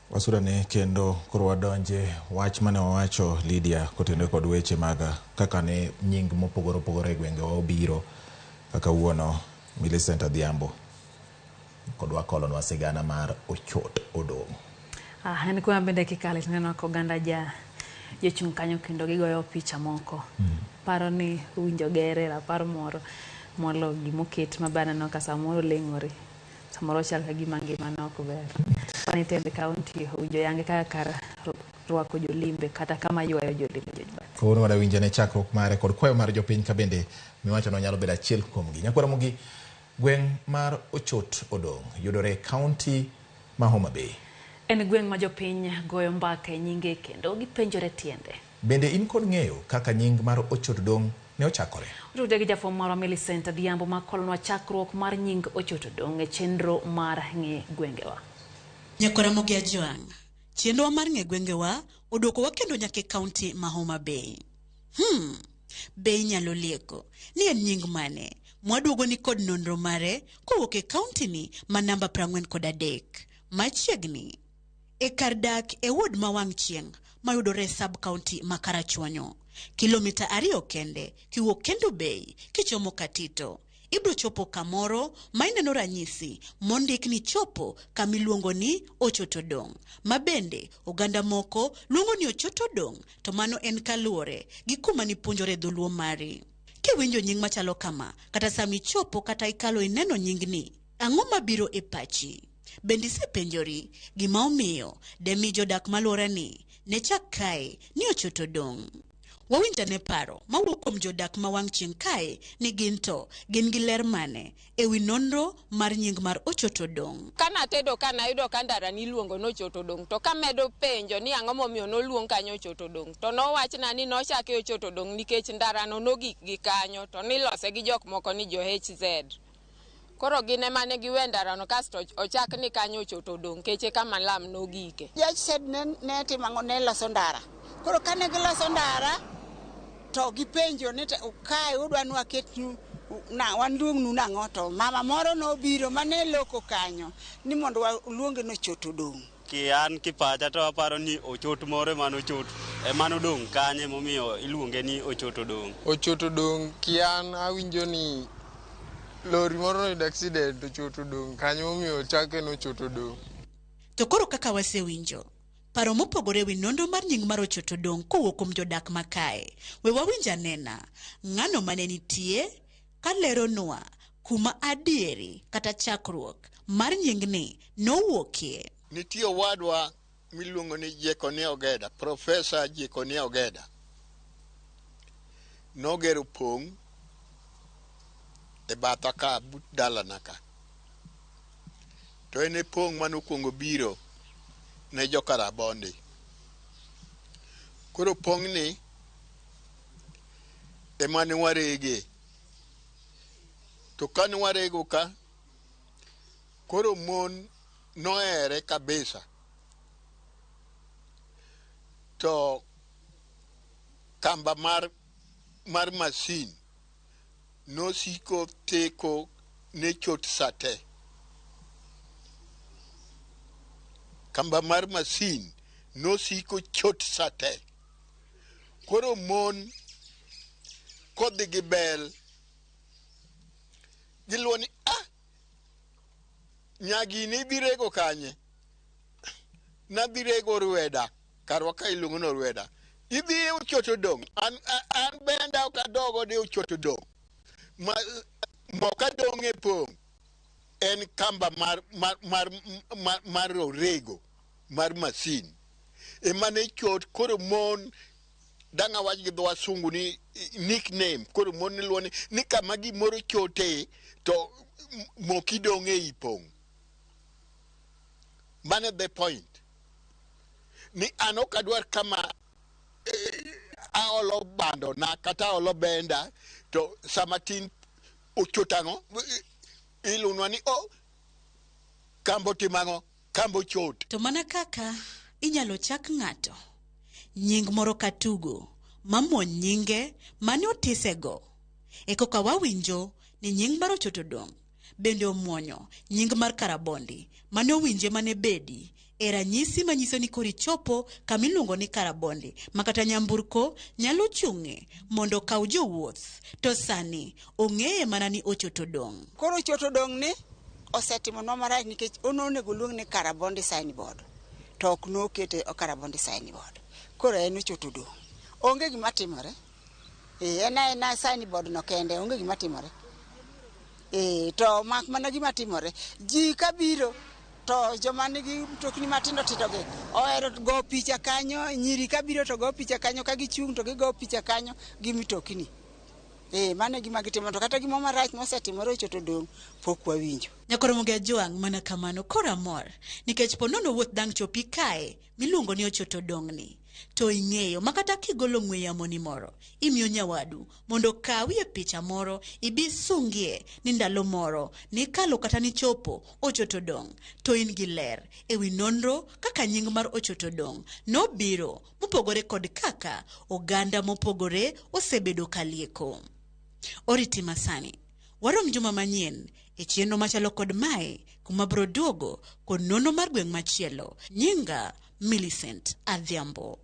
Wasurane kendo koro wadonje wach mane wawacho Lydia kotenore kod weche mag kaka ne nying mopogore opogore e gwengewa obiro kaka wuono Millicent Adhiambo kodwa kolonwa sigana mar Ochot Odong'. Ah, en kuma bende kikale to ineno ka oganda ja jochung' kanyo kendo gigoyo picha moko. Paro ni winjo gere rapar moro molo gimoket maber aneno ka samoro leng'ore. Samoro chal ka gima ngimane ok ber. Pani tend kaunti owinjo yange kaka kar rwako jolimbe kata kama ywayo jolimbe George Bat. Kawuono wadawinjo ne chakruok mare kod kwayo mar jopiny ka bende miwacho no nyalo bedo achiel kuomgi. Nyakwara Ramogi, gweng' mar Ochot Odong' yudore e kaunti ma Homa Bay. En gweng' ma jopiny goyo mbaka e nyinge kendo gipenjore tiende. Bende in kod ng'eyo kaka nying mar Ochot Odong' ne ochakore? Otude gi jafwambo marwa Millicent Adhiambo ma kolonwa chakruok mar nying Ochot Odong' e chenro mar Ng'e Gwengewa. Nyakwar Ramogi Ajwang', chenrowa mar Ng'e Gwengewa oduokowa kendo nyaka e kaunti ma Homa Bay. Hmm, be inyalo lieko ni en nying mane mwaduogoni kod nonro mare kowuok e kaunti ni ma namba 43 machiegni e kar dak e ward ma wang' chieng' mayudore e sub county ma Karachuonyo, kilomita ariyo kende kiwuok Kendu Bay kichomo Katito. Ibro chopo kamoro ma ineno ranyisi mondik ni chopo kama iluongo ni Ochotodong', ma bende oganda moko luongo ni Ochotodong' to mano en kaluwore gi kuma nipuonjore dholuo mari. Kiwinjo nying machalo kama kata sama ichopo kata ikalo ineno nyingni, ang'o mabiro e pachi? Bende isepenjori gima omiyo demi jodak maluorani ne chak kae ni Ochotodong'? Wawinj ane paro mawuok kuom jodak ma wang' chieng' kae ni gin to gin gi ler mane e wi nonro mar nying mar Ochotodong'. Ka natedo ka nayudo ka ndara niluongo ni Ochotodong' to kamedo penjo ni ang'o momiyo noluong kanyo Ochotodong' to nowachna ni nochake Ochotodong' nikech ndarano nogik gi kanyo to nilose gi jok moko ni jo HZ. Koro gin ema ne giwe ndarano kasto ochak ni kanyo Ochotodong' keche kama lam nogike. Jo HZ ne timo ang'o? Ne loso ndara. Koro kane giloso ndara to gipenjo ni kae udwa ni waketnu na waluongnu nang'o to mama moro nobiro mane loko kanyo ni mondo waluonge ni Ochotodong'. Ki an kipacha to aparo ni ochot moro ema nochot ema nodong' kanye momiyo iluonge ni Ochotodong'. Ochotodong' ki an awinjo ni lori moro noyudo accident to ochotodong' kanyo momiyo ochake ni Ochotodong'. To koro kaka wasewinjo paro mopogore e wi nonro mar nying mar Ochotodong' kowuok kuom jodak ma kae, we wawinj anena ng'ano mane nitie kaleronwa kuma adieri kata chakruok mar nyingni nowuokie. Nitie owadwa miluongo ni Jekonia Ogeda, Profesa Jekonia Ogeda. Nogero pong' e batha ka but dalana ka. To en e pong' mane okwongo biro ne joka Rabondi. Koro pong'ni ema ne warege. To kane warego ka, koro mon nohere kabisa. To kamba mar, mar masin nosiko theko ne chot sate. Kamba mar masin nosiko chot sate. Koro mon kodhi gi bel giluwo ni ah, nyagini idhi rego kanye? Nadhi rego Rweda, karwa ka iluongo ni Rweda. Idhi e Ochotodong', an, an benda ok adog godo e Ochotodong'. Ma, moka dong' e pong' en kamba mar, mar, mar, mar, mar orego mar masin ema ne chot. Koro mon dang' awach gi dho wasungu ni nickname, koro mon niluwo ni, ni kama gimoro chote to moki dong' e i pong'. Mano the point. Ni an ok adwar kama aolo bando na kata aolo benda to sama tin ochot ang'o ilunwa ni oh, kambo timo ang'o, kambo chot. To mana kaka inyalo chak ng'ato nying moro ka tugo mamuony nyinge mane otisego, e koka wawinjo ni nying mar Ochotodong' bende omuonyo nying mar Karabondi mane owinje mane bedi E ranyisi manyiso ni koro ichopo kama iluongo ni Karabondi ma kata nyamburko nyalo chung'e mondo okaw jowuoth to sani ong'eye mana ni Ochoto Dong'. Koro Ochoto Dong' ni osetimonwa marach nikech ononego oluong ni Karabondi signboard to ok nokete Karabondi signboard. Koro en Ochoto Dong'. Onge gima timore. Eh, en aena signboard no kende, onge gima timore. Eh, to mak mana gima timore. Ji kabiro to joma nigi mtokni matindo tindo gi ohero go picha kanyo, nyiri kabiro to go picha kanyo, ka gichung' to gigo picha kanyo gi mtokni. Eh, mano e gima gitimo to kata gimoro marach mosetimore Ochoto Dong' pok wawinjo. Nyakoromogi Ajwang' mana kamano koro amor nikech po nono wuoth dang' chopi kae miluongo ni Ochoto Dong' ni to ing'eyo ma kata kigolo ong'we yamo ni moro imiyo nyawadu mondo okawie picha moro ibi sungie ni ndalo moro nikalo kata nichopo Ochoto Dong' to in gi ler ewi nonro kaka nying mar Ochoto Dong' nobiro mopogore kod kaka oganda mopogore osebedo kalieko. Oriti masani. Warom juma manyien e chenro machalo kod mae kuma bro duogo kod nonro mar gweng' machielo. Nyinga Millicent Adhiambo.